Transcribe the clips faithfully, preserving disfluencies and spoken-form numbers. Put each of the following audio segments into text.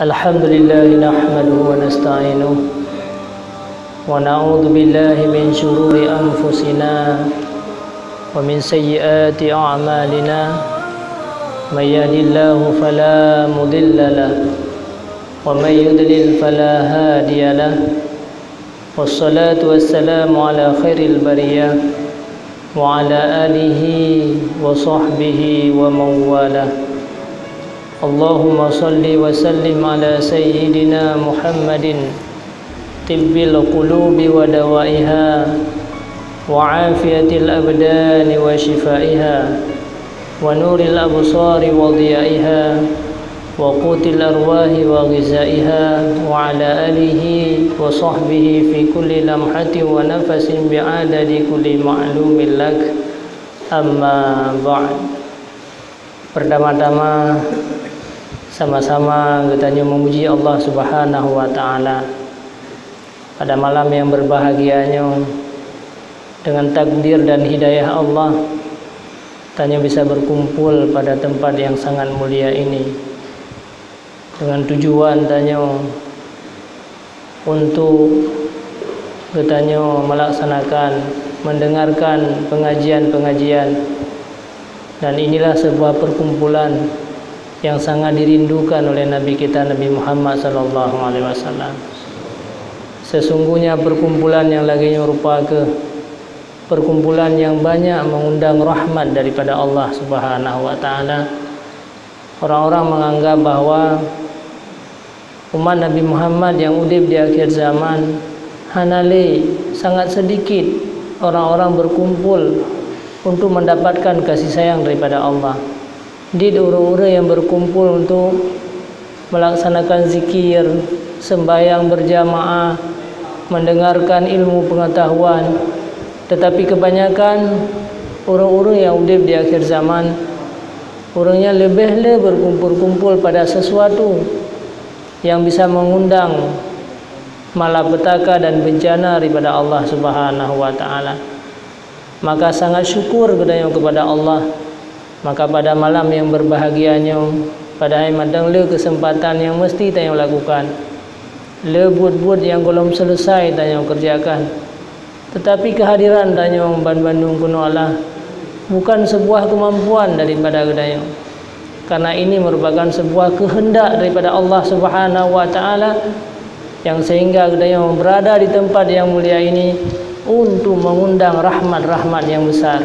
الحمد لله نحمده ونستعينه ونعوذ بالله من شرور أنفسنا ومن سيئات أعمالنا. من يهد الله فلا مضل له ومن يضلل فلا هادي له. والصلاة والسلام على خير البرية وعلى آله وصحبه ومن والاه. اللهم صل وسلم على سيدنا محمد طب القلوب ودوائها وعافية الأبدان وشفائها ونور الأبصار وضيائها وقوت الأرواح وغذائها وعلى آله وصحبه في كل لمحة ونفس بعدد كل معلوم لك. أما بعد. Pertama-tama, sama-sama geutanyoe memuji Allah Subhanahu wa Ta'ala. Pada malam yang berbahagia nyoe, dengan takdir dan hidayah Allah, tanyoe bisa berkumpul pada tempat yang sangat mulia ini dengan tujuan tanyoe untuk geutanyoe melaksanakan, mendengarkan pengajian-pengajian. Dan inilah sebuah perkumpulan yang sangat dirindukan oleh Nabi kita, Nabi Muhammad sallallahu alaihi wasallam. Sesungguhnya perkumpulan yang lagée nyoe rupa keuh perkumpulan yang banyak mengundang rahmat daripada Allah Subhanahu wa Ta'ala. Orang-orang menganggap bahwa umat Nabi Muhammad nyang udeb di akhir zaman hana lé, sangat sedikit orang-orang berkumpul untuk mendapatkan kasih sayang daripada Allah. Dit ureuëng-ureuëng nyang berkumpul untuk melaksanakan zikir, sembahyang berjamaah, mendengarkan ilmu pengetahuan. Tetapi kebanyakan ureuëng-ureuëng nyang udeb di akhir zaman, ureuëng nyan leubeh le berkumpul-kumpul pada sesuatu nyang bisa mengundang malapetaka dan bencana daripada Allah Subhanahu wa Ta'ala. Maka sangat syukur geutanyoe kepada Allah. Maka pada malam yang berbahagia nyoe, padahai mantong le kesempatan yang mesti tanyoe lakukan, le buet-buet yang gohlom selesai tanyoe kerjakan. Tetapi kehadiran tanyoe banmandum keunoe Allah bukan sebuah kemampuan daripada geutanyoe, karena ini merupakan sebuah kehendak daripada Allah Subhanahu wa Ta'ala, yang sehingga geutanyoe berada di tempat yang mulia ini untuk mengundang rahmat-rahmat yang besar.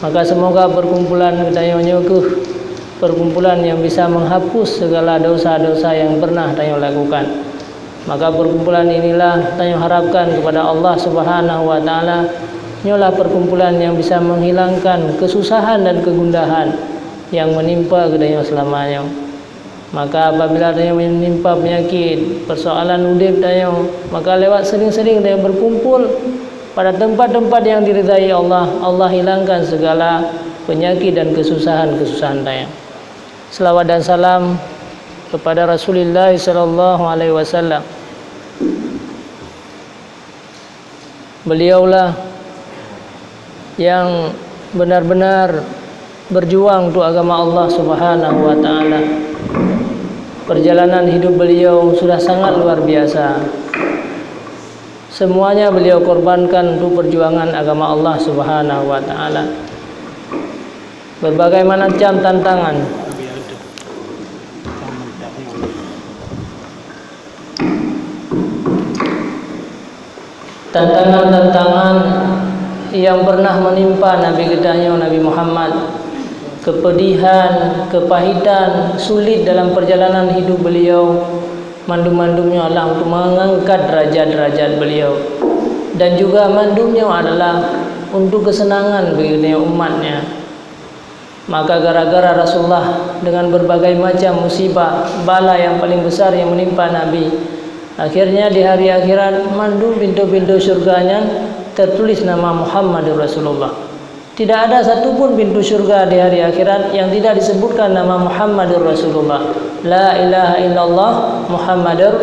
Maka semoga perkumpulan geutanyoe nyoe keuh perkumpulan yang bisa menghapus segala dosa-dosa yang pernah tanyoe lakukan. Maka perkumpulan inilah tanyoe harapkan kepada Allah Subhanahu wa Ta'ala, nyoelah perkumpulan yang bisa menghilangkan kesusahan dan kegundahan yang menimpa geutanyoe selama nyoe. Maka apabila tanyoe menimpa penyakit, persoalan udeb tanyoe, maka lewat sering-sering tanyoe berkumpul pada tempat-tempat yang diridai Allah, Allah hilangkan segala penyakit dan kesusahan-kesusahan tanyoe. Selawat dan salam kepada Rasulullah sallallahu alaihi wasallam. Beliaulah yang benar-benar berjuang untuk agama Allah Subhanahu wa Ta'ala. Perjalanan hidup beliau sudah sangat luar biasa. Semuanya beliau korbankan untuk perjuangan agama Allah Subhanahu wa Ta'ala. Berbagai macam tantangan. Tantangan-tantangan yang pernah menimpa Nabi geutanyoe, Nabi Muhammad, kepedihan, kepahitan, sulit dalam perjalanan hidup beliau, mandum-mandum nyoe adalah untuk mengangkat derajat-derajat beliau, dan juga mandum nyoe adalah untuk kesenangan bagi umat-Nya. Maka gara-gara Rasulullah dengan berbagai macam musibah, bala yang paling besar yang menimpa Nabi, akhirnya di hari akhirat mandum pintu-pintu syurga nyan tertulis nama Muhammadur Rasulullah. Tidak ada satu pun pintu syurga di hari akhirat yang tidak disebutkan nama Muhammadur Rasulullah. La ilaha illallah Muhammadur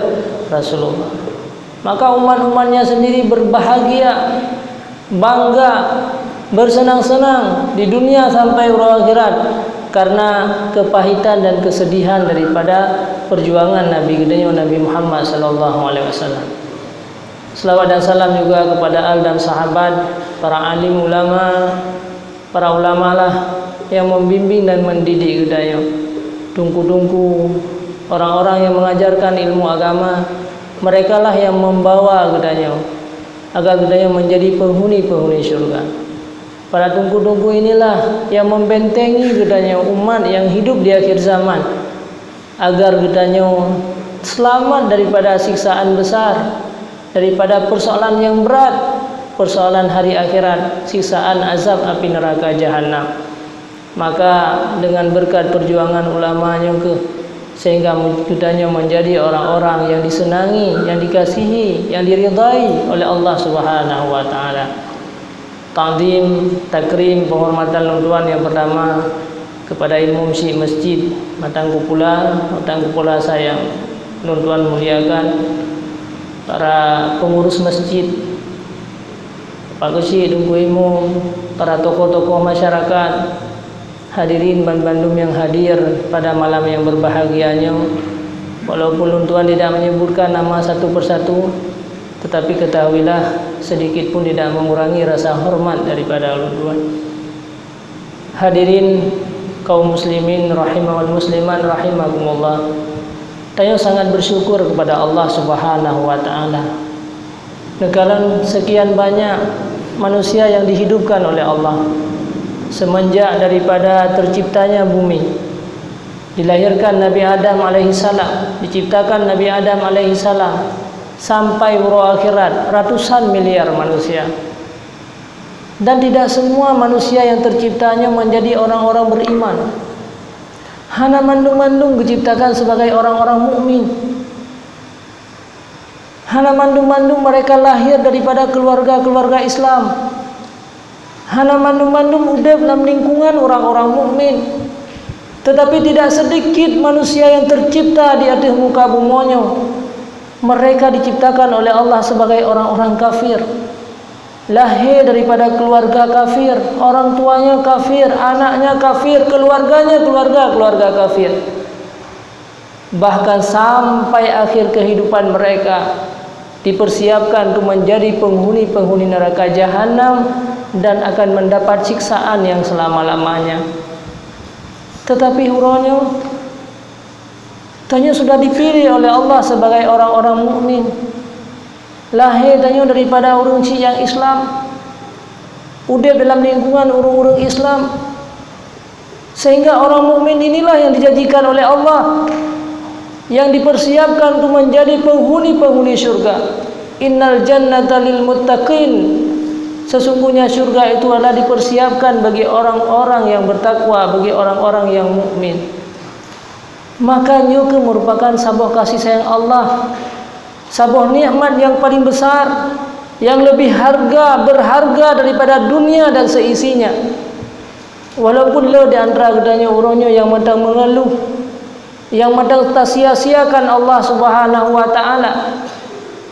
Rasulullah. Maka umat-umat-Nya sendiri berbahagia, bangga, bersenang-senang di dunia sampai uroe akhirat. karena kepahitan dan kesedihan daripada perjuangan Nabi geutanyoe, Nabi Muhammad sallallahu alaihi wasallam. Selawat dan salam juga kepada al dan sahabat, para alim ulama, para ulama lah yang membimbing dan mendidik geutanyoe. Teungku-teungku, orang-orang yang mengajarkan ilmu agama, mereka lah yang membawa geutanyoe agar geutanyoe menjadi penghuni-penghuni syurga. Para teungku-teungku inilah yang membentengi geutanyoe umat yang hidup di akhir zaman, agar geutanyoe selamat daripada siksaan besar, daripada persoalan yang berat, persoalan hari akhirat, siksaan azab api neraka jahanam. Maka dengan berkat perjuangan ulama nyoe keuh, sehingga geutanyoe menjadi orang-orang yang disenangi, yang dikasihi, yang diridai oleh Allah Subhanahu wa Ta'ala. Takzim, takrim, penghormatan lôn tuan yang pertama kepada imum syik masjid Matang Kupula, Matang Kupula sayang lôn tuan muliakan, para pengurus masjid, Pak Keuchik, Teungku Imum, para tokoh-tokoh masyarakat, hadirin banmandum yang hadir pada malam yang berbahagia nyoe. Walaupun lôn tuan tidak menyebutkan nama satu persatu, tetapi ketahuilah, sedikit pun tidak mengurangi rasa hormat daripada lôn tuan. Hadirin kaum muslimin rahimawan muslimat rahimakumullah. Tanyoe sangat bersyukur kepada Allah Subhanahu wa Ta'ala. Neukalon sekian banyak manusia yang dihidupkan oleh Allah semenjak daripada terciptanya bumi. Dilahirkan Nabi Adam alaihissalam, diciptakan Nabi Adam alaihissalam sampai uroe akhirat ratusan miliar manusia. Dan tidak semua manusia yang tercipta nyoe menjadi orang-orang beriman. Hana mandum-mandum diciptakan sebagai orang-orang mukmin. Hana mandum-mandum mereka lahir daripada keluarga-keluarga Islam. Hana mandum-mandum udeb lam lingkungan orang-orang mukmin. Tetapi tidak sedikit manusia yang tercipta di ateueh muka bumoe nyoe, mereka diciptakan oleh Allah sebagai orang-orang kafir. Lahé daripada keluarga kafir, orang tuanya kafir, anaknya kafir, keluarganya keluarga-keluarga kafir. Bahkan sampai akhir kehidupan mereka dipersiapkan untuk menjadi penghuni-penghuni neraka jahanam dan akan mendapat siksaan yang selama-lamanya. Tetapi uroe nyoe, tanyoe sudah dipilih oleh Allah sebagai orang-orang mukmin. Lahé tanyoe daripada ureuëng syik nyang Islam, udeb dalam lingkungan ureuëng-ureuëng Islam, sehingga orang mukmin inilah yang dijanjikan oleh Allah, yang dipersiapkan untuk menjadi penghuni-penghuni syurga. Innal jannata lil muttaqin. Sesungguhnya syurga itu adalah dipersiapkan bagi orang-orang yang bertakwa, bagi orang-orang yang mukmin. Maka nyoe keuh merupakan saboh kasih sayang Allah, saboh nikmat yang paling besar, yang lebih harga, berharga daripada dunia dan seisinya. Walaupun le di antara geutanyoe uroe nyoe nyang mantong mengeluh, nyang mantong tasia-siakan Allah Subhanahu wa Ta'ala,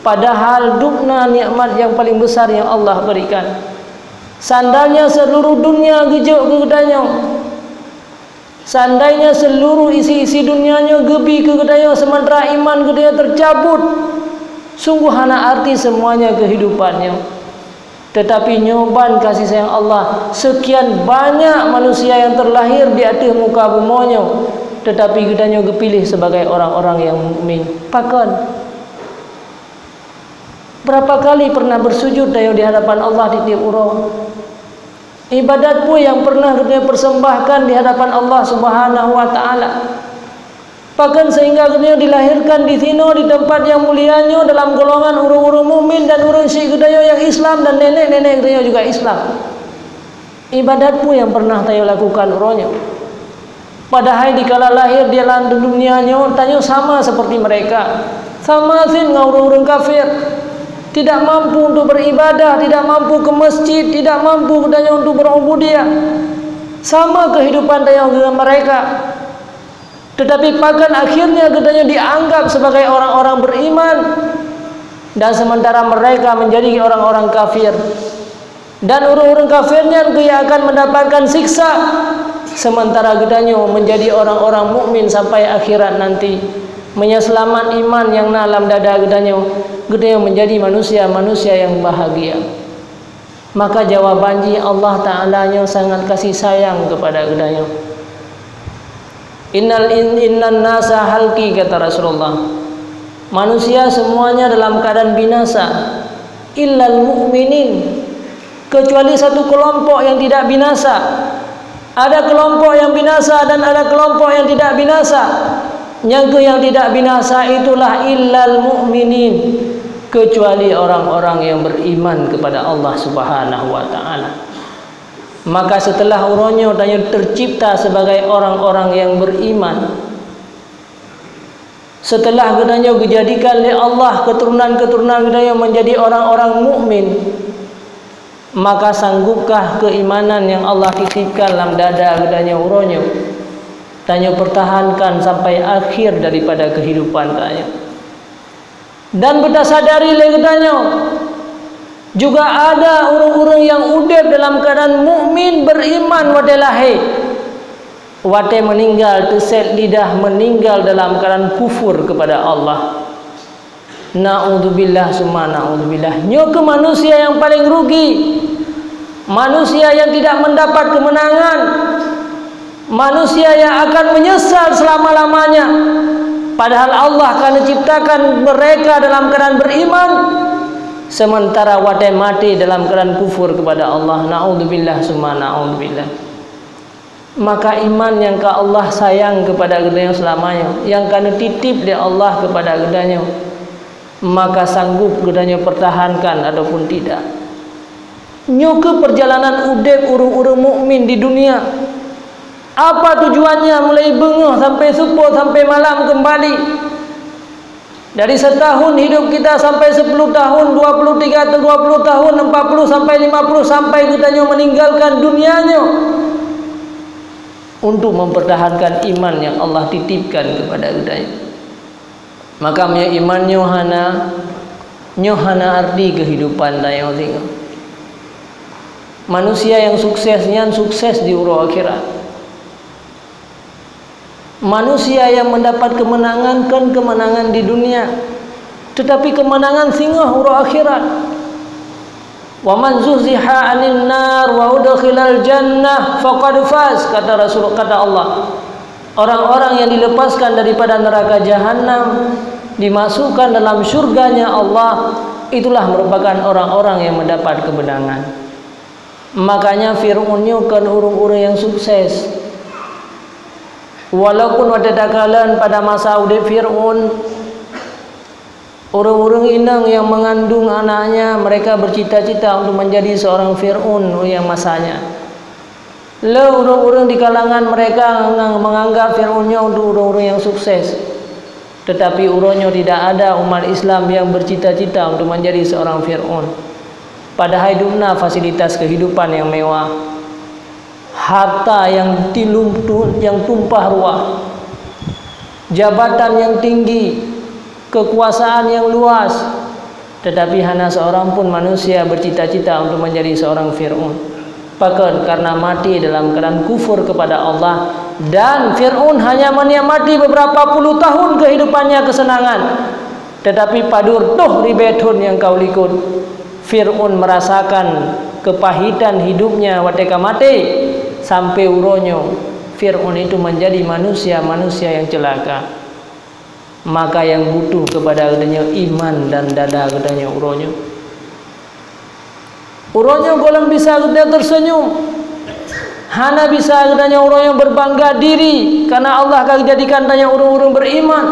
padahal dubna nikmat yang paling besar yang Allah berikan. Seandainya seluruh dunia geujok keu geutanyoe, seandainya seluruh isi-isi dunia nyoe geubi keu geutanyoe, sementara iman geutanyoe tercabut, sungguh hana arti semuanya kehidupan nyoe. Tetapi nyoe ban kasih sayang Allah, sekian banyak manusia yang terlahir di ateueh muka bumoe nyoe, tetapi geutanyoe geupiléh sebagai orang-orang yang mukmin. Pakon? Berapa kali pernah bersujud tanyoe di hadapan Allah di tiep uroe? Ibadat peue nyang pernah geutanyoe persembahkan di hadapan Allah Subhanahu wa Ta'ala? Pakon sehingga geutanyoe dilahirkan di sinoe, di teumpat nyang mulia nyoe, dalam golongan ureuëng-ureuëng mukmin dan ureuëng syik geutanyoe nyang Islam dan nenek-nenek geutanyoe juga Islam? Ibadat peue nyang pernah tanyoe lakukan uroe nyoe? Padahai dikala lahir di dalam dunia nyoe, tanyoe sama seperti mereka. Sama cit ngon ureuëng-ureuëng kafir. Tidak mampu untuk beribadah, tidak mampu ke masjid, tidak mampu geutanyoe untuk berubudiyah. Sama kehidupan tanyoe dengan mereka. Tetapi pakon akhirnya geutanyoe dianggap sebagai orang-orang beriman, dan sementara mereka menjadi orang-orang kafir. Dan ureuëng-ureuëng kafir nyan geuya akan mendapatkan siksa. Sementara geutanyoe menjadi orang-orang mukmin sampai akhirat nanti. Meunyoe seulamat iman nyang na lam dada geutanyoe, geutanyoe menjadi manusia-manusia nyang bahagia. Maka jawaban jih, Allah Ta'ala nyoe sangat kasih sayang kepada geutanyoe. "Innal in-, innan nasa halki," kata Rasulullah. "Manusia semuanya dalam keadaan binasa, illal mu'minin, kecuali satu kelompok yang tidak binasa." Ada kelompok yang binasa dan ada kelompok yang tidak binasa. Nyang keuh yang tidak binasa itulah illal mu'minin, kecuali orang-orang yang beriman kepada Allah Subhanahu wa Ta'ala. Maka setelah uroe nyoe tanyoe tercipta sebagai orang-orang yang beriman, setelah geutanyoe geujadikan lé Allah keuturonan-keuturonan geutanyoe menjadi orang-orang mukmin, maka sanggupkah keimanan nyang Allah titipkan lam dada geutanyoe uroe nyoe, tanyoe pertahankan sampai akhir daripada kehidupan tanyoe? Dan beutasadari lé geutanyoe, juga ada ureuëng-ureuëng nyang udeb dalam keuadaan mukmin beriman watée lahé. Watée meuninggal, teusét lidah meuninggal dalam keuadaan kufur kepada Allah. Naudzubillah summa naudzubillah. Nyoe keuh manusia nyang paleng rugi. Manusia nyang tidak mendapat keumeunangan. Manusia nyang akan meunyeusal seulama-lamanya. Padahal Allah ka neuciptakan mereka dalam keuadaan beriman, sementara watée maté dalam keuadaan kufur kepada Allah. Naudzubillah summa naudzubillah. Maka iman nyang ka Allah sayang kepada geutanyoe seulama nyoe, nyang ka neutitip lé Allah kepada geutanyoe, maka sanggup geutanyoe pertahankan ataupun tidak. Nyoe keuh perjalanan udeb ureuëng-ureuëng mukmin di dunia. Apa tujuannya mulai beungoh sampai supo sampai malam kembali? Dari setahun hidup kita sampai sepuluh tahun, dua puluh tiga atau dua puluh tahun, empat puluh sampai lima puluh, sampai geutanyoe meninggalkan dunia nyoe untuk mempertahankan iman yang Allah titipkan kepada geutanyoe. Maka meunyoe iman nyoe hana, nyoe hana arti kehidupan tanyoe singoh. Manusia yang sukses nyan sukses di uroe akhirat. Manusia yang mendapat kemenangan kon kemenangan di dunia, tetapi kemenangan singoh uroe akhirat. "Wa man zuhziha 'anin nar wa udkhilal jannah faqad faz," kata Rasul, kata Allah. Orang-orang yang dilepaskan daripada neraka jahanam, dimasukkan dalam syurganya Allah, itulah merupakan orang-orang yang mendapat kemenangan. Makanya Fir'aun nyoe kon ureuëng-ureuëng nyang sukses. Walaupun watée takalon pada masa udeb Fir'aun, ureuëng-ureuëng inong yang mengandung anaknya, mereka bercita-cita untuk menjadi seorang Fir'aun yang masanya. Le ureuëng-ureuëng di kalangan mereka ngang-, menganggap Fir'aun nyoe untuk ureuëng-ureuëng yang sukses. Tetapi uroe nyoe tidak ada umat Islam yang bercita-cita untuk menjadi seorang Fir'aun. Padahai dum na fasilitas kehidupan yang mewah, harta yang tilum tu-, yang tumpah ruah, jabatan yang tinggi, kekuasaan yang luas, tetapi hana seorang pun manusia bercita-cita untuk menjadi seorang Fir'aun. Pakon? Karena mati dalam keadaan kufur kepada Allah. Dan Fir'aun hanya menikmati beberapa puluh tahun kehidupannya kesenangan. Tetapi padub toh ribée thon nyang ka u likot, Fir'aun merasakan kepahitan hidupnya watée ka maté. Sampai uroe nyoe, Fir'aun itu menjadi manusia-manusia yang celaka. Maka nyang butuh kepada geutanyoe iman dan dada geutanyoe uroe nyoe. Uroe nyoe gohlom bisa geutanyoe tersenyum. Hana bisa geutanyoe uroe nyoe berbangga diri karena Allah ka jadikan tanyoe ureuëng-ureuëng beriman.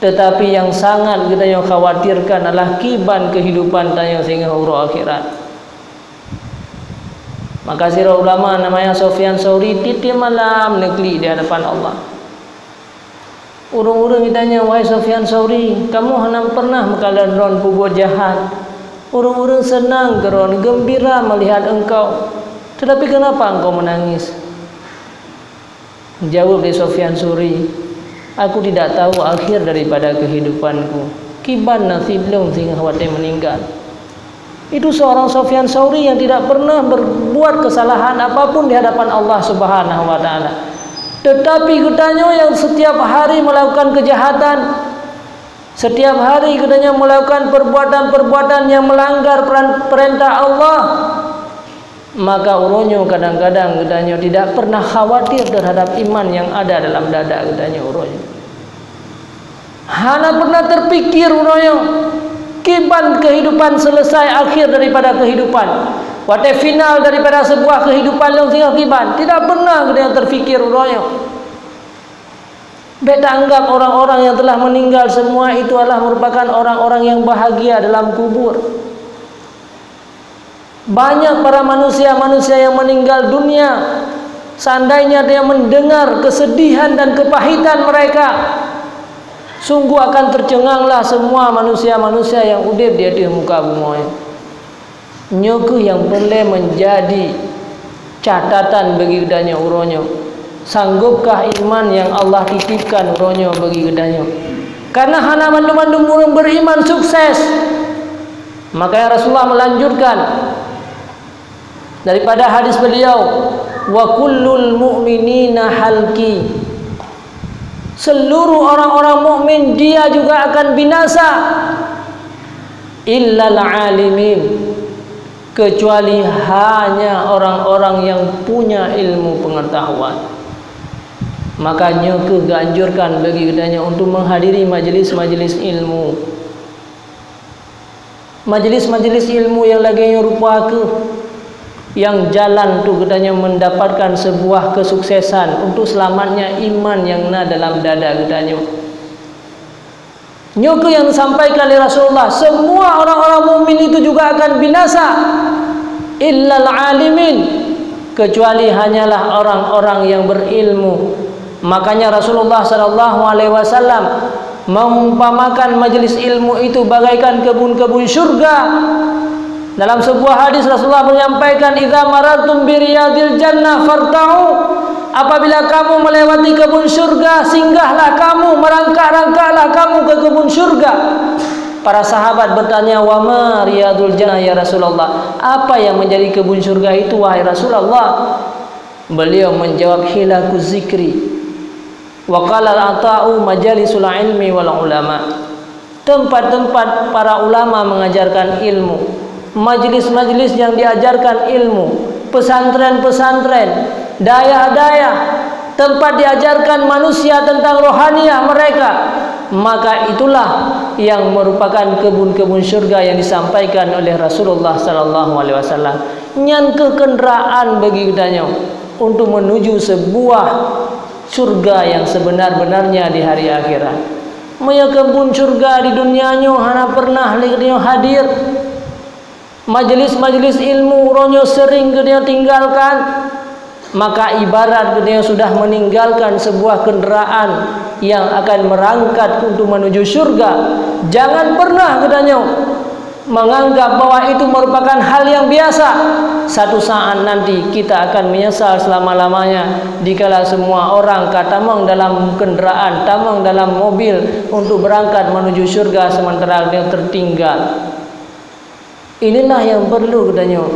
Tetapi nyang sangat geutanyoe khawatirkan adalah kiban kehidupan tanyoe singoh uroe akhirat. Maka sidroe ulama namanya Sofyan Sauri tieb-tieb malam neuklik di hadapan Allah. Ureuëng-ureuëng geutanyong, "Wahai Sofyan Sauri, kamoe hana pernah meukalon droe peubuet jahat. Ureuëng-ureuëng seunang keu droe, geumbira meulihat engkau. Tetapi kenapa engkau menangis?" Jaweueb lé Sofyan Sauri, "Aku tidak tahu akhir daripada kehidupanku. Kiban nasib lôn singoh watée meuninggai." Itu seorang Sufyan Sauri yang tidak pernah berbuat kesalahan apapun di hadapan Allah Subhanahu wa Ta'ala. Tetapi geutanyoe yang setiap hari melakukan kejahatan, setiap hari geutanyoe melakukan perbuatan-perbuatan yang melanggar peran-, perintah Allah, maka uroe nyoe kadang-kadang geutanyoe tidak pernah khawatir terhadap iman yang ada dalam dada geutanyoe uroe nyoe. Hana pernah terpikir uroe nyoe, kiban kehidupan selesai akhir daripada kehidupan. Watèe final daripada sebuah kehidupan nyang singoh kiban. Tidak pernah geutanyoe terpikir uroe nyoe. Bèk taanggap orang-orang yang telah meninggal semua itu adalah merupakan orang-orang yang bahagia dalam kubur. Banyak para manusia-manusia yang meninggal dunia, seandainya dia mendengar kesedihan dan kepahitan mereka, sungguh akan tercenganglah semua manusia-manusia yang udép di ateueh muka bumoe. Nyoe kheueh nyang peureulèe menjadi catatan bagi geutanyoe uroe nyoe. Sanggupkah iman nyang Allah titipkan uroe nyoe bagi geutanyoe? Karena hana mandum-mandum ureueng beriman sukses. Makanya Rasulullah melanjutkan daripada hadis beliau, "Wa kullul mu'minina halki." Seluruh orang-orang mukmin dia juga akan binasa. Illal alimin, kecuali hanya orang-orang yang punya ilmu pengetahuan. Maka nyoe kheueh geuanjurkan bagi geutanyoe untuk menghadiri majelis-majelis ilmu. Majelis-majelis ilmu yang lagèe nyoe rupa kheueh nyang jalan untuk geutanyoe mendapatkan sebuah kesuksesan untuk selamatnya iman nyang na dalam dada geutanyoe. Nyoe kheueh nyang disampaikan lé Rasulullah, semua orang-orang mukmin itu juga akan binasa, illal alimin, kecuali hanyalah orang-orang yang berilmu. Makanya Rasulullah sallallahu alaihi wasallam mengumpamakan majelis ilmu itu bagaikan kebun-kebun syurga. Dalam sebuah hadis Rasulullah menyampaikan, "Idza marartum bi riyadil jannah farta'u." Apabila kamu melewati kebun syurga, singgahlah kamu, merangkak-rangkaklah kamu ke kebun syurga. Para sahabat bertanya, "Wa ma riyadul jannah ya Rasulullah?" Apa yang menjadi kebun syurga itu, wahai Rasulullah? Beliau menjawab, "Hilaku zikri." Wa qala Ata'u, "Majalisul ilmi wal ulama." Tempat-tempat para ulama mengajarkan ilmu, majlis-majlis yang diajarkan ilmu, pesantren-pesantren, dayah-dayah, tempat diajarkan manusia tentang rohaniah mereka, maka itulah yang merupakan kebun-kebun syurga yang disampaikan oleh Rasulullah sallallahu alaihi wasallam. Nyan kheueh kendaraan bagi geutanyoe untuk menuju sebuah syurga yang sebenar-benarnya di hari akhirat. Meunyoe kebun syurga di dunia nyoe hana pernah lé geutanyoe hadir, majelis-majelis ilmu uroe nyoe sering geutanyoe tinggalkan, maka ibarat geutanyoe sudah meninggalkan sebuah kendaraan yang akan merangkat untuk menuju syurga. Jangan pernah geutanyoe menganggap bahwa itu merupakan hal yang biasa. Satu saat nanti kita akan menyesal selama-lamanya dikala semua orang ka tamong dalam kendaraan, tamong dalam mobil untuk berangkat menuju syurga sementara dia tertinggal. Inilah yang perlu geutanyoe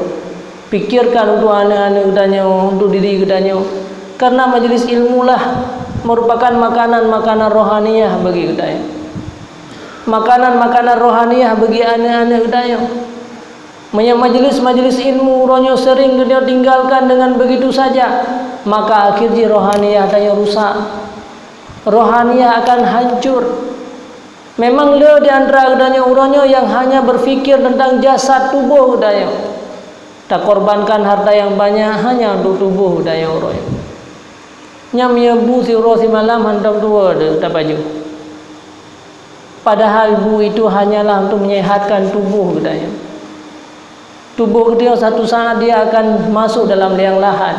pikirkan untuk aneuk-aneuk geutanyoe, untuk diri geutanyoe. Karena majelis ilmu lah merupakan makanan-makanan rohaniah bagi geutanyoe. Makanan-makanan rohaniah bagi aneuk-aneuk geutanyoe. Meunyoe majelis-majelis ilmu uroe nyoe sering geutanyoe tinggalkan dengan begitu saja, maka akhir jih rohaniah tanyoe rusak. Rohaniah akan hancur. Memang le di antara geutanyoe uroe nyoe nyang hanya berpikir tentang jasad tuboh geutanyoe. Takorbankan harta nyang banyak hanya untuk tuboh geutanyoe uroe nyoe. Nyan meunyoe bu siuroe simalam hantom tuwoe teuh tapajoh. Padahal bu itu hanyalah untuk menyehatkan tuboh geutanyoe. Tuboh geutanyoe satu saat dia akan masuk dalam liang lahat.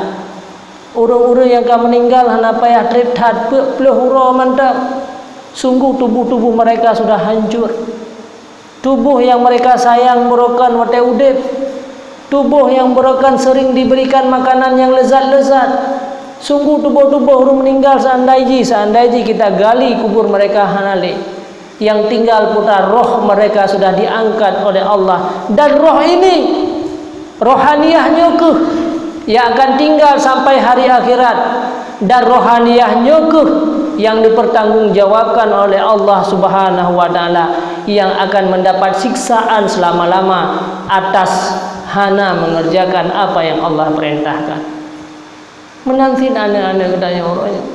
Ureuëng-ureuëng nyang ka meuninggal hana payah treb that peuet ploh uroe mantong. Sungguh tuboh-tuboh mereka sudah hancur. Tuboh nyang mereka sayang meureukan watée udeb. Tuboh nyang meureukan sering diberikan makanan nyang lezat-lezat. Sungguh tuboh-tuboh ureuëng meuninggal seandai jih, seandai jih kita gali kubur mereka hana lé. Yang tinggal putra roh mereka sudah diangkat oleh Allah. Dan roh ini, rohaniah nyoe keuh yang akan tinggal sampai hari akhirat. Dan rohaniah nyoe keuh yang dipertanggungjawabkan oleh Allah Subhanahu wa Ta'ala, yang akan mendapat siksaan selama-lama atas hana mengerjakan apa yang Allah perintahkan. Meunan cit aneuk-aneuk geutanyoe uroe nyoe.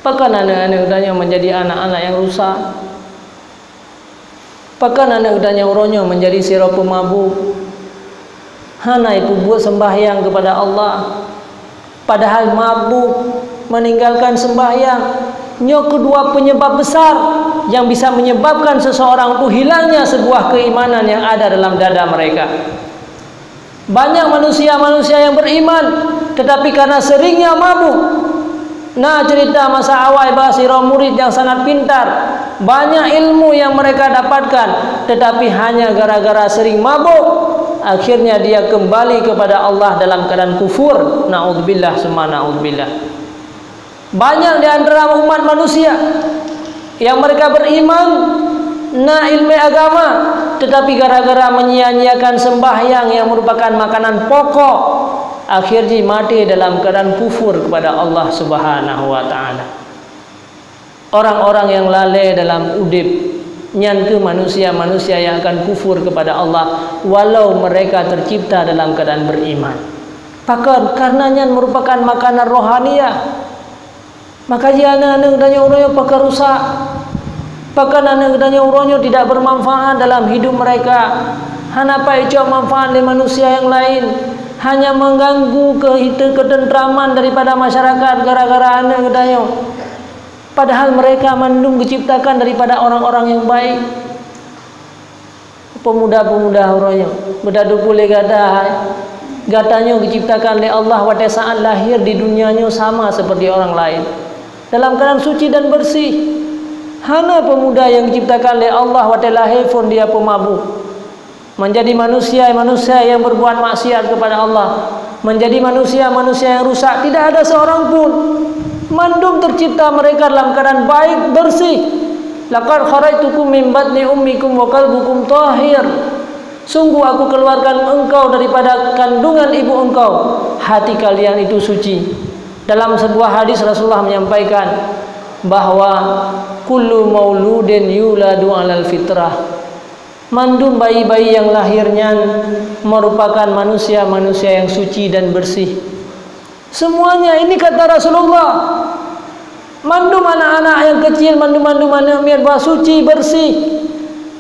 Pakon aneuk-aneuk geutanyoe menjadi anak-anak yang rusak? Pakon aneuk geutanyoe uroe nyoe menjadi sidroe peumabuk? Hana ipeubuet sembahyang kepada Allah, padahal mabuk, meninggalkan sembahyang. Nyoe keudua penyebab besar yang bisa menyebabkan seseorang tu hilangnya sebuah keimanan yang ada dalam dada mereka. Banyak manusia-manusia yang beriman, tetapi karena seringnya mabuk. Na cerita masa awai bak sidroe murit yang sangat pintar, banyak ilmu yang mereka dapatkan, tetapi hanya gara-gara sering mabuk, akhirnya dia kembali kepada Allah dalam keadaan kufur. Naudzubillah summa naudzubillah. Banyak di antara umat manusia yang mereka beriman, na ilmu agama, tetapi gara-gara menyia-nyiakan sembahyang yang merupakan makanan pokok, akhir jih maté dalam keadaan kufur kepada Allah Subhanahu wa Ta'ala. Orang-orang yang lalai dalam udeb, nyan keuh manusia-manusia yang akan kufur kepada Allah, walau mereka tercipta dalam keadaan beriman. Pakon? Karena nyan merupakan makanan rohaniah. Maka jih aneuk-aneuk geutanyoe uroe nyoe pakon rusak. Pakon aneuk geutanyoe uroe nyoe tidak bermanfaat dalam hidup mereka. Hana pai cok manfaat lé manusia yang lain. Hanya mengganggu ke-, ketentraman daripada masyarakat gara-gara aneuk geutanyoe. Padahal mereka mandum diciptakan daripada orang-orang yang baik. Pemuda-pemuda uroe nyoe, beutatupeue lé gata, hai. Gata nyoe geuciptakan lé Allah watée saat lahir di dunia nyoe sama seperti orang lain, dalam keadaan suci dan bersih. Hana pemuda yang diciptakan lé Allah watée lahé phon dia peumabuk. Menjadi manusia-manusia yang berbuat maksiat kepada Allah, menjadi manusia-manusia yang rusak, tidak ada seorang pun. Mandum tercipta mereka dalam keadaan baik, bersih. "Laqad kharajtukum min batni ummikum wa qalbukum tahir." Sungguh Aku keluarkan engkau daripada kandungan ibu engkau, hati kalian itu suci. Dalam sebuah hadis Rasulullah menyampaikan bahwa kullu mauludin yuladu alal fitrah. Mandum bayi-bayi yang lahir nyan merupakan manusia-manusia yang suci dan bersih. Semuanya ini kata Rasulullah. Mandum anak-anak yang kecil, mandum-mandum aneuk miet bah suci, bersih.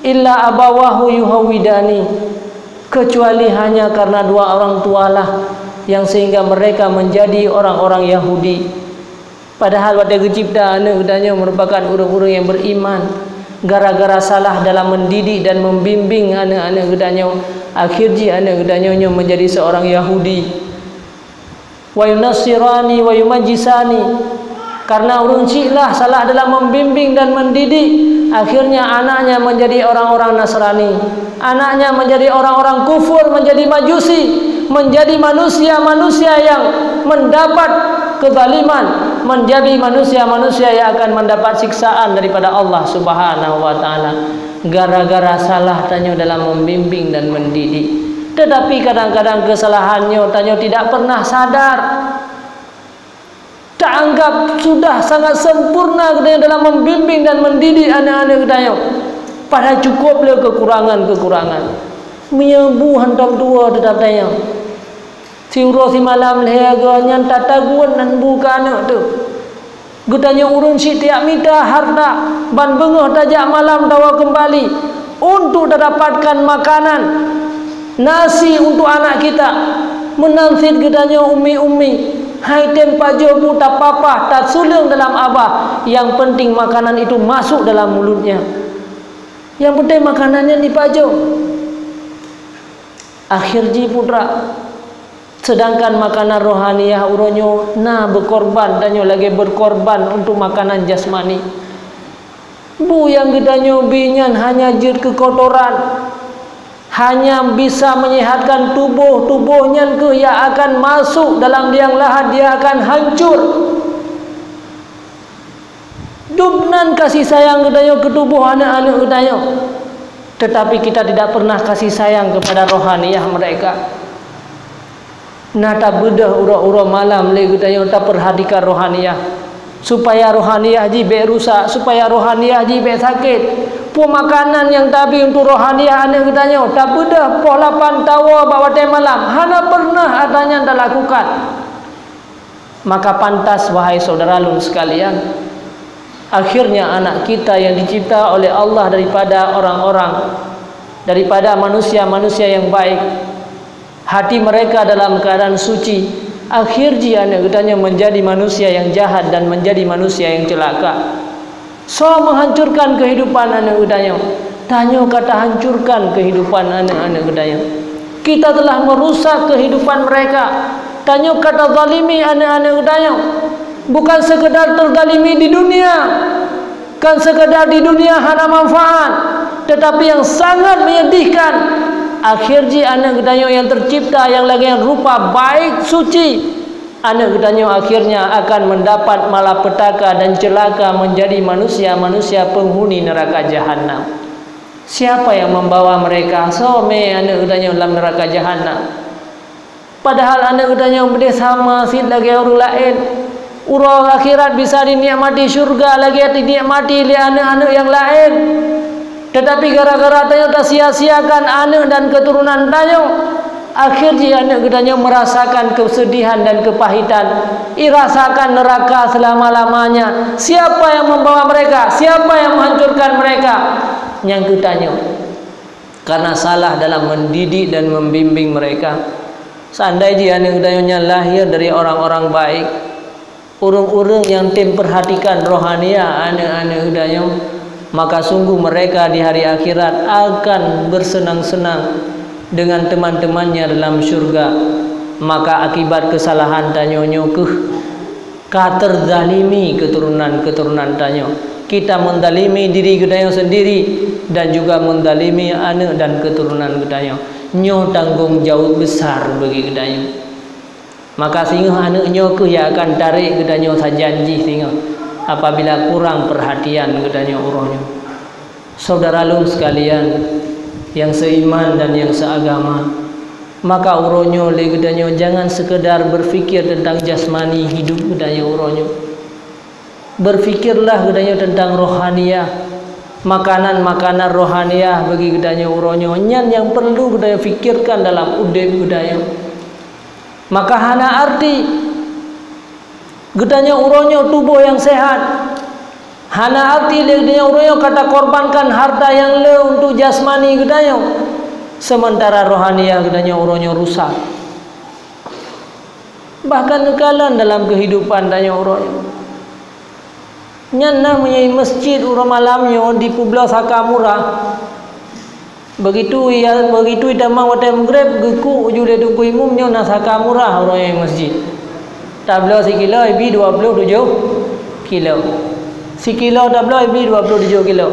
Illa abawahu yuhawidani. Kecuali hanya karena dua orang tualah yang sehingga mereka menjadi orang-orang Yahudi. Padahal watée geucipta aneuk geutanyoe merupakan ureuëng-ureuëng yang beriman. Gara-gara salah dalam mendidik dan membimbing aneuk-aneuk geutanyoe, akhir jih aneuk geutanyoe nyoe menjadi seorang Yahudi. Wa yunasirani wa yumajisani. Karena ureuëng chik lah salah dalam membimbing dan mendidik, akhirnya anaknya menjadi orang-orang Nasrani. Anaknya menjadi orang-orang kufur, menjadi majusi, menjadi manusia-manusia yang mendapat kezaliman, menjadi manusia-manusia yang akan mendapat siksaan daripada Allah Subhanahu wa Ta'ala, gara-gara salah tanyoe dalam membimbing dan mendidik. Tetapi kadang-kadang kesalahan nyoe tanyoe tidak pernah sadar. Taanggap sudah sangat sempurna geutanyoe dalam membimbing dan mendidik aneuk-aneuk geutanyoe. Padahal cukup lé kekurangan-kekurangan. Meunyoe bu hantom tuwoe teutab tanyoe. Siuroe simalam lhée goe nyan tatagun nan bu keu aneuk teuh. Geutanyoe ureuëng sitiap mita harta, ban beungoh tajak malam tawoe keumbali untuk tadapatkan makanan, nasi untuk anak kita. Meunan cit geutanyoe ummi-ummi, hai tem pajoh bu tapapah, tasuleueng dalam abah, yang penting makanan itu masuk dalam mulutnya. Yang penting makanan nyan dipajoh. Akhir jih putra. Sedangkan makanan rohaniah uroe nyoe na beukorban, tanyoe lagée beukorban untuk makanan jasmani. Bu nyang geutanyoe bi nyan hanya jeuet keukotoran, hanya bisa menyehatkan tuboh, tuboh nyan keuh nyang akan masuk dalam liang lahat, dia akan hancur. Dub nan kasih sayang geutanyoe keu tuboh aneuëk-aneuëk geutanyoe, tetapi kita tidak pernah kasih sayang kepada rohaniah mereka. Nah, tabeudôh uroe-uroe malam lé geutanyoe tapeurhatikan rohaniah, supaya rohaniah jih bék rusak, supaya rohaniah jih bék sakét. Peue makanan nyang tabri untuk rohaniah aneuëk geutanyoe, tabeudôh poh lapan tawoe bak watée malam, hana pernah atra nyan talakukan. Maka pantas, wahai syedara lôn sekalian, akhirnya anak kita yang dicipta oleh Allah daripada orang-orang, daripada manusia-manusia yang baik, hati mereka dalam keadaan suci, akhir jih aneuëk geutanyoe menjadi manusia yang jahat dan menjadi manusia yang celaka. Soe meuhancurkan keuhidupan aneuëk geutanyoe? Tanyoe ka tahancurkan keuhidupan aneuëk-aneuëk geutanyoe. Kita telah merusak keuhidupan mereka. Tanyoe ka tazalimi aneuëk-aneuëk geutanyoe. Bukan sekedar terzalimi di dunia, kan sekedar di dunia hana manfaat, tetapi yang sangat menyedihkan, akhir jih aneuëk geutanyoe yang tercipta yang lagée rupa baik suci, aneuëk geutanyoe akhirnya akan mendapat malapetaka dan celaka menjadi manusia-manusia penghuni neraka jahanam. Siapa yang membawa mereka? Soe mé aneuëk geutanyoe lam neraka jahanam? Padahal aneuëk geutanyoe beudeh sama cit lagée ureuëng laén. Uroe akhirat bisa dinikmati syurga lagée dinikmati lé aneuëk-aneuëk nyang laén. Tetapi gara-gara tanyoe tasia-siakan aneuëk dan keuturonan tanyoe, akhir jih aneuëk geutanyoe merasakan kesedihan dan kepahitan, irasakan neraka selama-lamanya. Siapa yang membawa mereka? Siapa yang menghancurkan mereka? Nyang geutanyoe. Karena salah dalam mendidik dan membimbing mereka. Seandai jih aneuëk geutanyoe nyan lahir dari orang-orang baik, ureuëng-ureuëng nyang tem perhatikan rohaniah aneuëk-aneuëk geutanyoe, maka sungguh mereka di hari akhirat akan bersenang-senang dengan teman-temannya dalam syurga. Maka akibat kesalahan tanyoe nyoe keuh ka terzalimi keuturonan-keuturonan tanyoe. Kita menzalimi diri geutanyoe sendiri dan juga menzalimi aneuëk dan keuturonan geutanyoe. Nyoe tanggong jaweueb besar bagi geutanyoe. Maka singoh aneuëk nyoe keuh nyang akan tarek geutanyoe sajan jih singoh apabila kurang perhatian geutanyoe uroe nyoe. Syedara lôn sekalian yang seiman dan yang seagama, maka uroe nyoe lé geutanyoe jangan sekedar berpikir tentang jasmani hidup geutanyoe uroe nyoe. Berpikirlah geutanyoe tentang rohaniah, makanan-makanan rohaniah bagi geutanyoe uroe nyoe. Nyan nyang perlu geutanyoe pikirkan dalam udeb geutanyoe. Maka hana arti geutanyoe uroe nyoe tuboh nyang sehat. Hana arti lé geutanyoe uroe nyoe ka takorbankan harta nyang le untuk jasmani geutanyoe, sementara rohaniah geutanyoe uroe nyoe rusak. Bahkan neukalon dalam keuhidupan tanyoe uroe nyoe. Nyan na meunyoe masjid uroe malam nyoe dipeubloe saka murah. Begitu ia, begitu itamong watée meugreb, geukuk uju lé teungku imum nyoe na saka murah uroe nyoe masjid. Tabloe sikilo ibi dua ploh tujoh kilo. Sikilo tabloe ibi dua ploh tujoh kilo.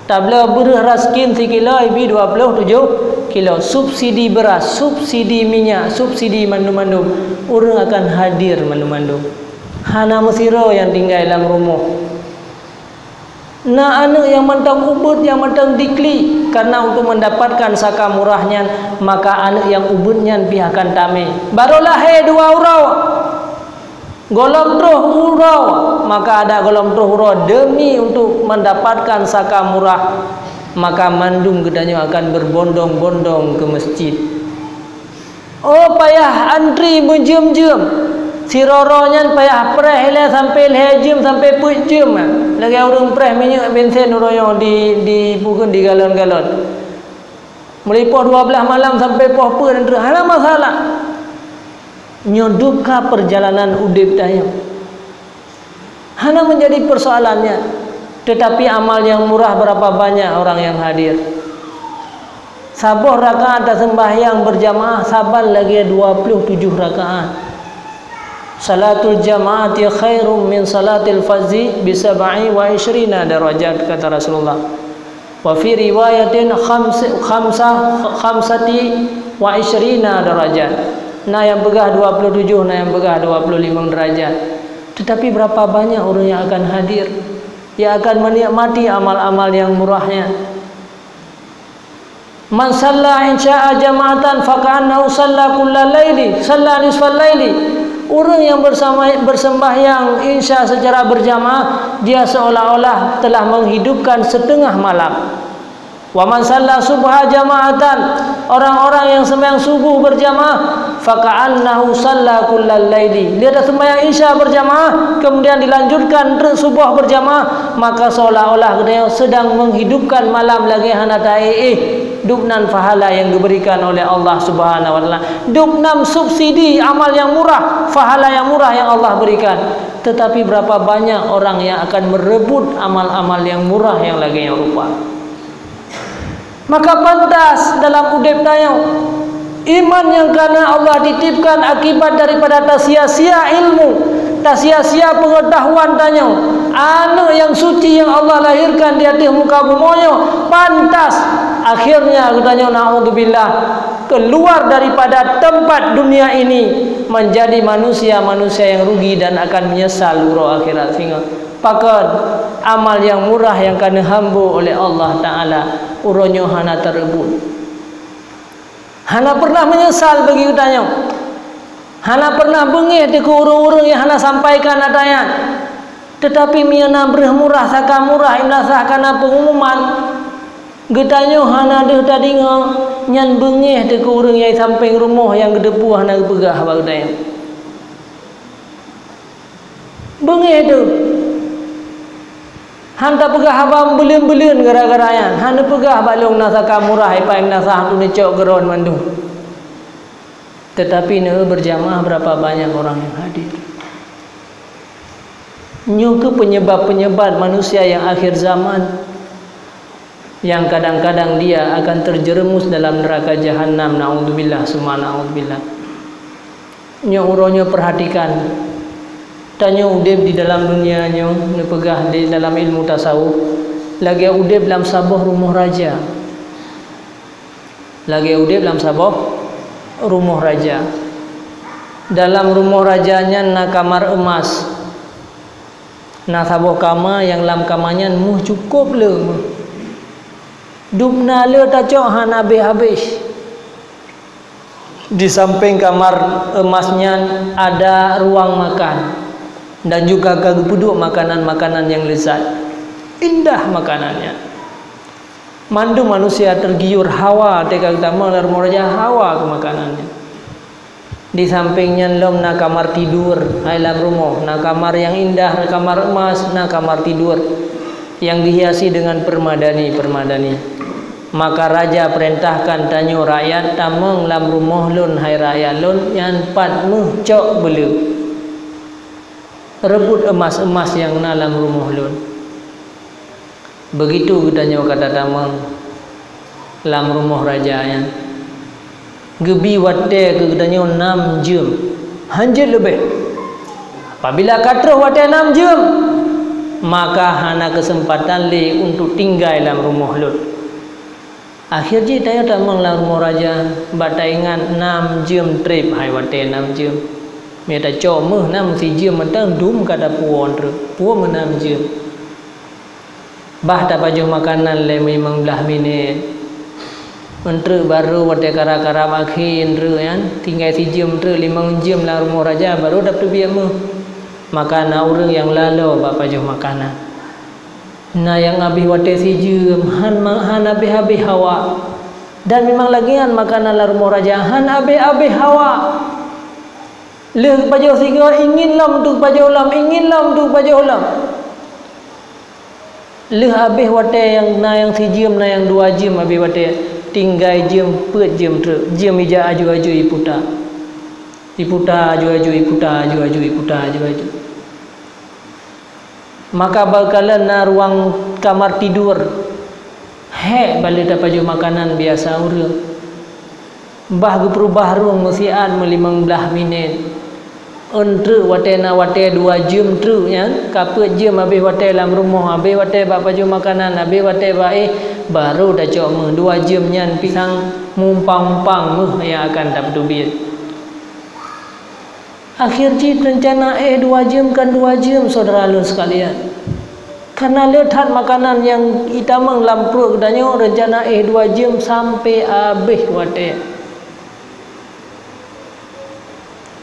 Tabloe beureuh raskin sikilo ibi dua ploh tujoh kilo. Subsidi beras, subsidi minyak, subsidi mandum-mandum. Ureuëng akan hadir mandum-mandum. Hana meusidroe nyang tinggai lam rumoh. Na aneuëk nyang mantong ubit, nyang mantong dikli, karena untuk mendapatkan saka murah nyan, maka aneuëk nyang ubit nyan pih akan tamé. Barô lahé dua uroe, gohlom troh uroe, maka adak gohlom troh uroe demi untuk mendapatkan saka murah, maka mandum geutanyoe akan berbondong-bondong ke masjid. Oh, payah antri meujeuem-jeuem. Sidroe-droe nyan payah preh ilée sampoe lhée jeuem sampoe peuet jeuem. Lagée ureuëng preh minyeuk bensin uroe nyoe di, di, bukon di galon-galon. Mulai poh dua belas malam sampoe poh peuet dan hana masalah. Nyoe duka perjalanan udeb tanyoe. Hana menjadi persoalannya. Tetapi amal yang murah berapa banyak orang yang hadir? Saboh rakaat taseumbahyang berjamaah saban lagée dua ploh tujoh rakaat. Salatul jama'ati khairum min salatil fardzi bi sab'i wa isyrina darajat, kata Rasulullah. Wa fi riwayatin khams-, khamsah, khamsati wa isyrina darajat. Na nyang peugah dua ploh tujoh, na nyang peugah dua ploh limong derajat. Tetapi berapa banyak ureuëng yang akan hadir? Ia akan menikmati amal-amal yang murahnya. "Man shalla in syaa jama'atan fa ka'annahu shalla kullal laili, shalla nisfal laili." Ureuëng yang bersama, bersembahyang Isya secara berjamaah, dia seolah-olah telah menghidupkan setengah malam. "Wa man shalla subha jama'atan," orang-orang yang sembahyang subuh berjamaah, "fa ka'annahu shalla kullal laili." Dia dah sembahyang Isya berjamaah, kemudian dilanjutkan treuk subuh berjamaah, maka seolah-olah geutanyoe sedang menghidupkan malam lagée hana taéh-éh. Dubnan pahala yang diberikan oleh Allah Subhanahu wa Taala. Dubnan subsidi amal yang murah, pahala yang murah yang Allah berikan. Tetapi berapa banyak orang yang akan merebut amal-amal yang murah yang lagée nyan rupa. Maka pantas dalam udeb tanyoe, iman nyang kana Allah titipkan akibat daripada tasia-sia ilmu, tasia-sia pengetahuan tanyoe, aneuëk nyang suci nyang Allah lahirkan di ateueh muka bumoe nyoe, pantas akhirnya geutanyoe, naudzubillah, keluar daripada tempat dunia ini menjadi manusia-manusia yang rugi dan akan menyesal uroe akhirat singoh. Pakon amal nyang murah nyang ka neuhambô oleh Allah Taala uroe nyoe hana tareubot. Hana pernah menyesal bagi geutanyoe. Hana pernah beungéh teuh keu ureuëng-ureuëng nyang hana sampaikan ata nyan. Teutapi meunyoe na breuh murah saka murah, imla sah kana peungumuman, geutanyoe hana deuh tadeungoe, nyan beungéh teuh keu ureuëng nyang sampéng rumoh nyang geuteupeue hana geupeugah bak geutanyoe. Beungéh teuh. Han tapeugah haba meubeuleuen-beuleuen gara-gara nyan. Han neupeugah bak lôn na saka murah, ipai meunasah tu neucok geuron mandum. Tetapi neu berjamaah berapa banyak orang yang hadir. Nyoe keuh penyebab-penyebab manusia yang akhir zaman. Yang kadang-kadang dia akan terjerumus dalam neraka jahanam, naudzubillah, summa naudzubillah. Nyoe uroe nyoe peurhatikan, tanyoe udeb di dalam dunia nyoe neupeugah di dalam ilmu tasawuf, lagée udeb lam saboh rumoh raja. Lagée udeb lam saboh rumoh raja. Dalam rumoh raja nyan na kamar eumas. Na saboh kama nyang lam kama nyan méuh cukôp le méuh. Dubna le tacok hana habéh-habéh. Di sampéng kamar eumas nyan ada ruang makan dan juga ka geupeuduek makanan-makanan nyang leuzat. Indah makanan nyan. Mandum manusia tergiur hawa teuka geutamong lam rumoh raja, hawa keu makanan nyan. Di sampéng nyan lom na kamar tidur, hai lam rumoh, na kamar nyang indah, kamar eumas, na kamar tidur nyang dihiasi deungon peuremadani-peuremadani. Maka raja peurintahkan tanyoe rakyat tamong lam rumoh lôn, hai rakyat lôn, nyan pat méuh cok beuleueh. Reubot eumas-eumas nyang na lam rumoh lôn. Beugitu geutanyoe ka tatamong lam rumoh raja nyan. Geubi watée keu geutanyoe nam jeuem, hanjeuet leubeh. Apabila ka troh watée nam jeuem, maka hana keuseumpatan lé untuk tinggai lam rumoh lôn. Akhé jih tanyoe tamong lam rumoh raja, bak taingat nam jeuem treb, hai watée nam jeuem. Meunyoe tacok méuh nam sijeuem mantong dum ka tapuwoe treuk, puwoe méuh nam jeuem. Bah tapajoh makanan lé limong blaih minét. Eunteuk barô watée karab-karab akhé eunteuk nyan, tinggai sijeuem treuk limong jeuem lam rumoh raja, barô dap teubiet méuh. Maka na ureuëng nyang lalo bak pajoh makanan. Na nyang habéh watée sijeuem, han ma-, han habéh-habéh hawa. Dan memang lagée nyan makanan lam rumoh raja, han habéh-habéh hawa. Lheueh pajoh sigoe ingin lom tu pajoh lom, ingin lom tu pajoh lom. Lheueh habéh watée nyang na nyang sijeuem, na nyang dua jeuem habéh watée, tinggai jeuem peuet jeuem treuk, jeuem ija aju-aju iputa. Iputa aju-aju, iputa aju-aju, iputa aju-aju. Maka beukalon na ruang kamar tidur. Hék bak lheueh tapajoh makanan biasa ureuëng. Bah geupeurubah rueng meusiat meulimong blaih minét. Eunteuk watée na watée dua jeuem treuk nyan, ka peuet jeuem habéh watée lam rumoh, habéh watée bak pajoh makanan, habéh watée bak éh, barô tacok méuh dua jeuem nyan pisang mumpang-mumpang méuh nyang akan tapeuteubiet. Akhé jih reuncana éh dua jeuem kan dua jeuem, syedara lôn sekalian. Karena le that makanan nyang itamong lam pruet geutanyoe, reuncana éh dua jeuem sampoe abéh watée.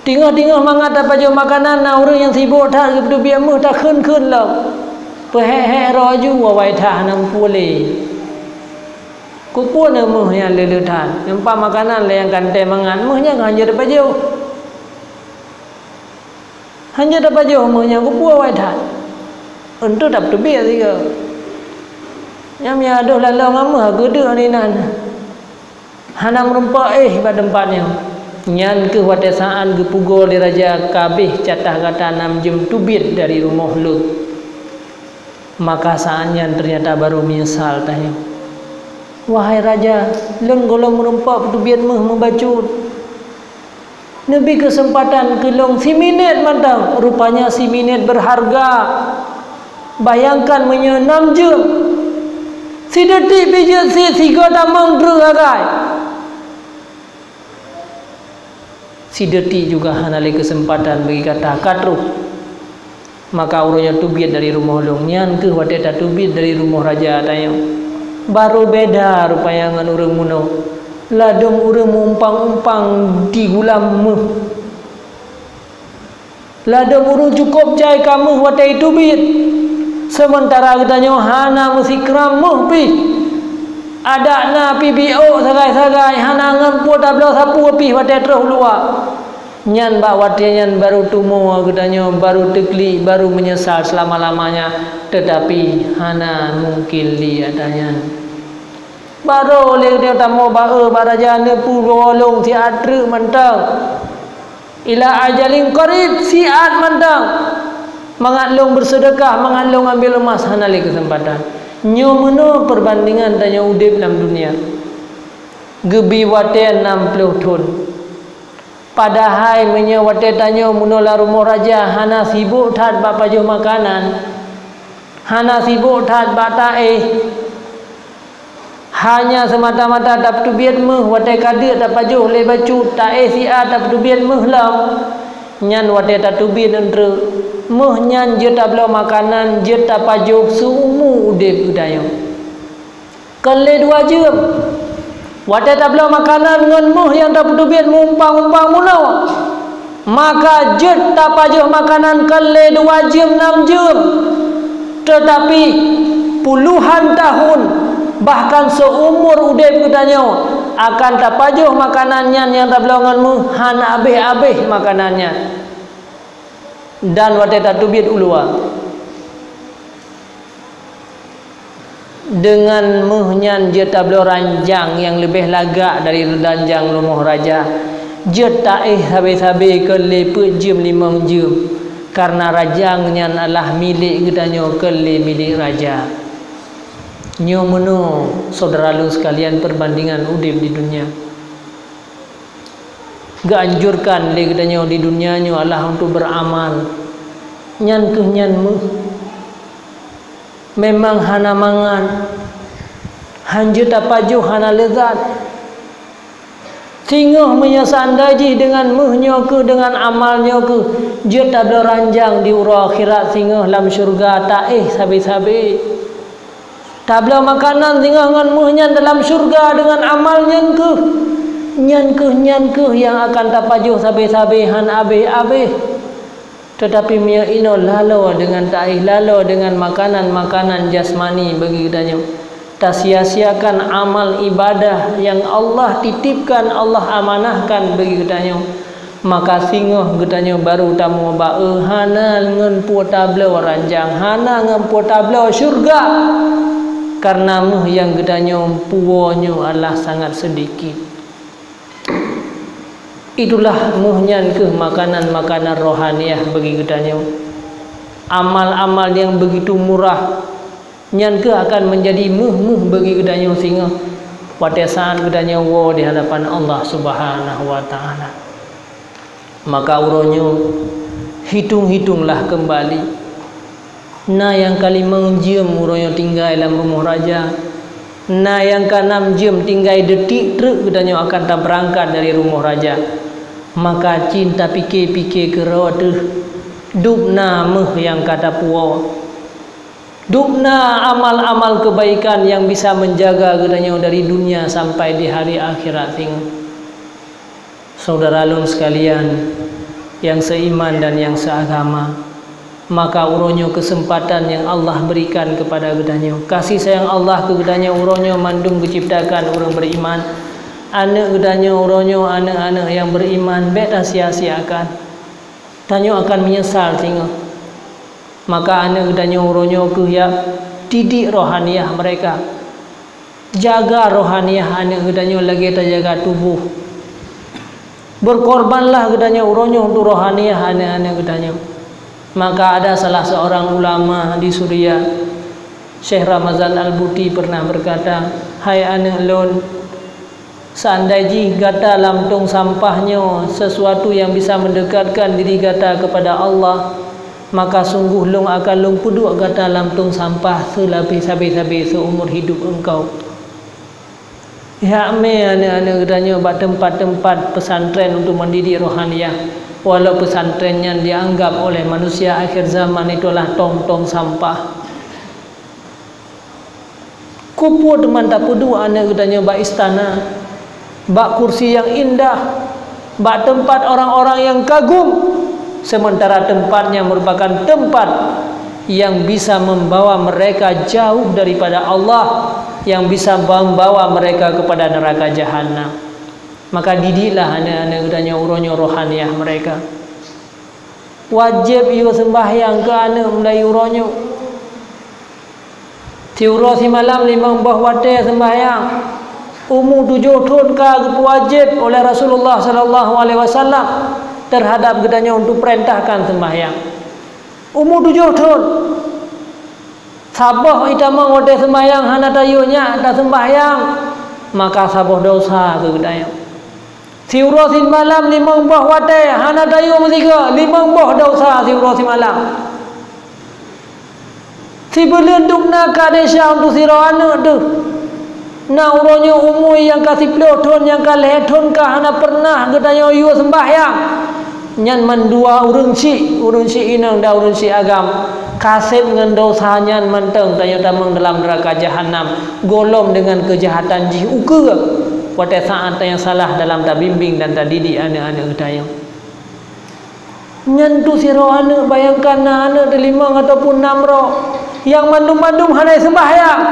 Teungoh-teungoh mangat tapajoh makanan, na ureuëng nyang sibok that geupeubiet méuh takheun-kheun lom. Peuhék-hék droe ju awai that hana muphom lé. Keupeue na méuh nyan le-le that? Nyoe pat makanan lé nyang ka teuntée mangat, méuh nyan ka hanjeuet tapajoh. Hanjeuet tapajoh méuh nyan, keupeue awai that? Eunteuk tapeubiet sigoe. Nyan meunyo adoh lalong ngon méuh, geudeuek inan. Hana meurumpok éh bak teumpat nyoe. Nyan kheueh watée saát geupugoe lé raja, "Ka abéh jatah gata nam jeuem teubiet dari rumoh lôn." Maka saát nyan teunyata barô meunyeusal tanyoe, "Wahai raja, lôn gohlom meurumpok peuteubiet méuh meubacut. Neubi keuseumpatan keu lôn siminét mantong, rupanya siminét beurharga. Bayangkan meunyoe nam jeuem, sideutiek pih jeuet sie sigoe tamong treuk sagai." Sideutiek juga hana lé keuseumpatan bagi gata ka troh. Maka uroe nyoe teubiet dari rumoh lôn, nyan kheueh watée tateubiet dari rumoh raja tanyoe. Barô beda rupanya ngon ureuëng bunoe. Ladôm ureuëng meu-umpang-umpang di gulam méuh. Ladôm ureuëng cukôp jai ka méuh watée teubiet. Seumeuntara geutanyoe hana meusigram méuh pih. Adak na pih biôk sagai-sagai, hana ngon peue tabloe sapeue pih watée troh u luwa. Nyan bak watée nyan barô tumoe geutanyoe, barô teuklik, barô meunyeusal seulama-lamanya, teutapi hana mungken lé ata nyan. Barô lé geutanyoe tamong ba-e bak raja, "Neupeuwoe lôn siat treuk mantong. Ila ajalin qarib, siat mantong. Mangat lôn beuseudeukah, mangat lôn ambil emas, hana lé keuseumpatan." Nyoe meunoe peurbandingan tanyoe udeb lam dunia. Geubi watée nam ploh thon. Padahai meunyoe watée tanyoe meunoe lam rumoh raja hana sibok that bak pajoh makanan, hana sibok that bak taéh, hanya seumata-mata tapeuteubiet méuh watée ka deuk tapajoh lé bacut, taéh siat tapeuteubiet méuh lom, nyan watée tateubiet eunteuk, méuh nyan jeuet tabloe makanan, jeuet tapajoh seuumu udeb geutanyoe. Kon lé dua jeuem. Watée tabloe makanan ngon méuh nyang tapeuteubiet meu-umpang-umpang bunoe, maka jeuet tapajoh makanan kon lé dua jeuem nam jeuem, teutapi puluhan tahun, bahkan seumur udeb geutanyoe akan tapajoh makanan nyan nyang tabloe ngon méuh, hana abéh-abéh makanan nyan. Dan watée tateubiet u luwa, deungon méuh nyan jeuet tabloe ranjang nyang leubeh lagak dari ranjang rumoh raja. Jeuet taéh sabe-sabe kon lé peuet jeuem limong jeuem, kareuna ranjang nyan adalah milék geutanyoe kon lé milék raja. Nyoe meunoe, syedara lôn sekalian, peurbandingan udeb di dunia. Geuanjurkan lé geutanyoe di dunia nyoe adalah untuk beuramal. Nyan kheueh nyan méuh. Memang hana mangat, hanjeuet tapajoh, hana leuzat. Singoh meunyoe seundai jih deungon méuh nyoe kheueh, deungon amal nyoe kheueh, jeuet tabloe ranjang di uroe akhirat, singoh lam syeuruga taéh sabe-sabe. Tabloe makanan singoh ngon méuh nyan dalam syeuruga deungon amal nyan kheueh. Nyan kheueh, nyan kheueh nyang akan tapajoh sabe-sabe hana abéh-abéh. Teutapi meunyoe inoe laloe deungon taéh, laloe deungon makanan-makanan jasmani bagi geutanyoe, tasia-siakan amal ibadah nyang Allah titipkan, Allah amanahkan bagi geutanyoe, maka singoh geutanyoe barô tamuba-e hana ngon peue tabloe ranjang, hana ngon peue tabloe syeuruga, kareuna méuh nyang geutanyoe puwoe nyoe adalah sangat seudikit. Itulah méuh nyan kheueh makanan-makanan rohaniah bagi geutanyoe. Amal-amal nyang beugitu murah, nyan kheueh akan meunjadi méuh-méuh bagi geutanyoe singoh watée saát geutanyoe woe di hadapan Allah Subhanahu wa Ta'ala. Maka uroe nyoe, hitong-hitonglah keumbali. Na nyang ka limong jeuem uroe nyoe tinggai lam rumoh raja. Na nyang ka nam jeuem tinggai deutiek treuk geutanyoe akan tabeurangkat dari rumoh raja. Maka cit tapike-pike keudroe teuh, dub na méuh nyang ka tapuwoe. Dubna amal-amal kebaikan nyang bisa menjaga geutanyoe dari dunia sampai di hari akhirat singoh. Saudara lôn sekalian, nyang seiman dan nyang seagama, maka uroe nyoe kesempatan nyang Allah berikan kepada geutanyoe. Kasih sayang Allah keu geutanyoe uroe nyoe mandum geuciptakan ureuëng beriman. Aneuëk geutanyoe uroe nyoe aneuëk-aneuëk nyang beriman, bék tasia-siakan. Tanyoe akan menyesal singoh. Maka aneuëk geutanyoe uroe nyoe keuh ya didik rohaniah mereka. Jaga rohaniah aneuëk geutanyoe lagée tajaga tuboh. Berkorbanlah geutanyoe uroe nyoe untuk rohaniah aneuëk-aneuëk geutanyoe. Maka ada salah seorang ulama di Suria, Syekh Ramazan Al-Buti pernah berkata, "Hai aneuëk lôn, seandai jih gata lam tong sampah nyoe sesuatu nyang bisa mendekatkan diri gata kepada Allah, maka sungguh lôn akan lôn peuduek gata lam tong sampah seulabeh sabe-sabe seumur hidup engkau." Ihak mé aneuëk-aneuëk geutanyoe bak teumpat-teumpat pesantren untuk mendidik rohaniah, walau pesantren nyan dianggap oleh manusia akhir zaman itu adalah tong-tong sampah. Keupeue teuma tapeuduek aneuëk geutanyoe bak istana, bak kursi nyang indah, bak teumpat orang-orang nyang kagum, sementara teumpat nyan merupakan teumpat nyang bisa membawa mereka jauh daripada Allah, nyang bisa membawa mereka kepada neraka jahanam. Maka didiklah aneuëk-aneuëk geutanyoe uroe nyoe rohaniah mereka. Wajéb yue seumbahyang keu aneuëk mulai uroe nyoe. Siuroe simalam limong boh watée seumbahyang. Umu tujoh thon ka geupeuwajéb oleh Rasulullah sallallahu alaihi wasallam terhadap geutanyoe untuk perintahkan seumbahyang. Umu tujoh thon. Saboh itamong watée seumbahyang hana tayue nyak taseumbahyang, maka saboh desya keu geutanyoe. Siuroe simalam limong boh watée hana tayue meusigoe, limong boh desya siuroe simalam. Sibuleuen dubna ka desya untuk sidroe aneuëk teuh. Na uroe nyoe umu nyang ka siplôh thon, nyang ka lhée thon ka hana peureunah geutanyoe yue seumbahyang. Nyan mandua ureuëng syiek, ureuëng syiek inong dan ureuëng syiek agam, ka seb ngon desya nyan mantong tanyoe tamong dalam neuraka jahanam, gohlom deungon keujahatan jih ukeue, watée saát tanyoe salah dalam tabimbing dan tadidik aneuëk-aneuëk geutanyoe. Nyan tu sidroe aneuëk, bayangkan na aneuëk teulimong ataupun nam droe, nyang mandum-mandum hana seumbahyang.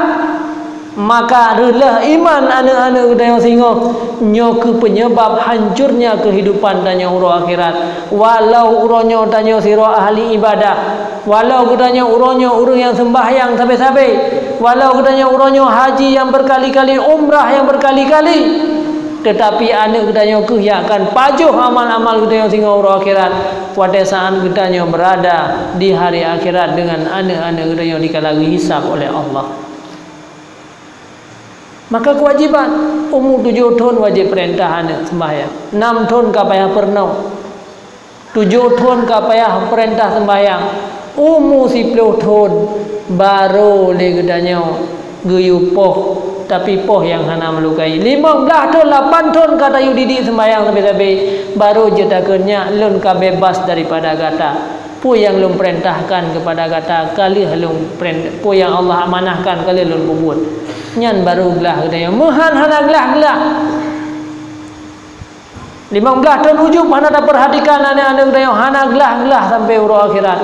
Maka reuloh iman aneuëk-aneuëk geutanyoe singoh, nyoe keuh peunyeubab hancurnya keuhidupan tanyoe uroe akhirat. Walau uroe nyoe tanyoe sidroe ahli ibadah, walau geutanyoe uroe nyoe ureuëng nyang seumbahyang sabe-sabe, walau geutanyoe uroe nyoe haji nyang beurkali-kali, umrah nyang beurkali-kali, teutapi aneuëk geutanyoe keuh nyang akan pajoh amal-amal geutanyoe singoh uroe akhirat, watée saát geutanyoe beurada di hari akhirat deungon aneuëk-aneuëk geutanyoe dikala geuhisab oleh Allah. Maka keuwajiban, umu tujoh thon wajéb peurintah aneuëk seumbahyang, nam thon ka payah peurunoe, tujoh thon ka payah peurintah seumbahyang, umu siplôh thon barô lé geutanyoe geuyue poh, tapi poh nyang hana meulukai. Limong blaih thon, lapan thon ka tayue didik seumbahyang sabe-sabe, barô jeuet takheun nyak lôn ka bebas daripada gata. Peue nyang lôn peurintahkan keupada gata ka lheueh lôn peurint-, peue nyang Allah amanahkan ka lheueh lôn peubuet. Nyan barô glah geutanyoe. Meuhan hana glah-glah. Limong blaih thon ujub hana tapeurhatikan aneuëk-aneuëk geutanyoe, hana glah-glah sampoe uroe akhirat.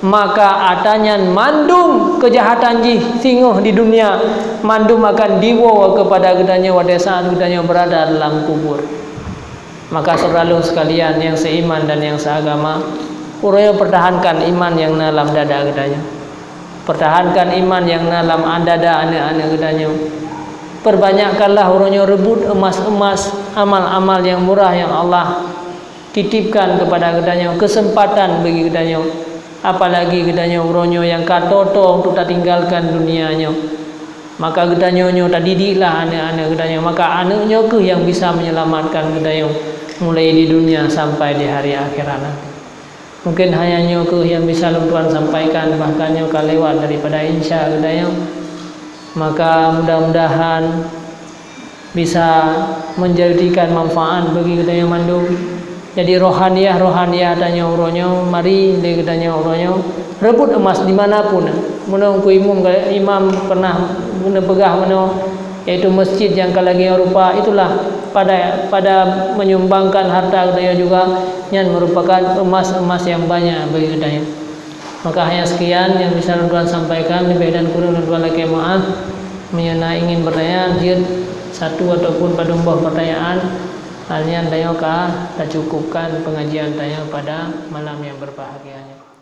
Maka ata nyan mandum keujahatan jih singoh di dunia, mandum akan diwoe keupada geutanyoe watée saát geutanyoe beurada dalam kubur. Maka syedara lôn sekalian nyang seiman dan nyang seagama, uroe nyoe pertahankan iman nyang na lam dada geutanyoe. Pertahankan iman nyang na lam dada aneuëk-aneuëk geutanyoe. Perbanyakkanlah uroe nyoe reubot emas-emas, amal-amal nyang murah nyang Allah titipkan keupada geutanyoe, keuseumpatan bagi geutanyoe. Apalagi geutanyoe uroe nyoe nyang ka toe-toe untuk tatinggalkan dunia nyoe. Maka geutanyoe nyoe tadidiklah aneuëk-aneuëk geutanyoe, maka aneuëk nyoe kheueh nyang bisa menyelamatkan geutanyoe mulai di dunia sampai di hari akhirat nanti. Mungkin hanya nyoe kheueh nyang bisa lôn tuan sampaikan, bahkan nyoe ka lewat daripada insya geutanyoe. Maka mudah-mudahan bisa menjadikan manfaat bagi geutanyoe mandum. Jadi rohaniah-rohaniah tanyoe uroe nyoe, mari lé geutanyoe uroe nyoe reubot emas di mana pun. Meunoe Teungku Imum, Imam pernah neupeugah meunoe, yaitu masjid nyang ka lagée rupa, itulah pada, pada menyumbangkan harta geutanyoe juga, nyan merupakan emas-emas nyang banyak bagi geutanyoe. Maka hanya sekian nyang bisa lôn tuan sampaikan, leubeh dan kureueng lôn tuan lakée meu'ah. Meunyoe na ingin bertanya, jeuet satu ataupun padum boh pertanyaan, hal nyan tanyoe ka tacukupkan pengajian tanyoe pada malam nyang berbahagia nyoe.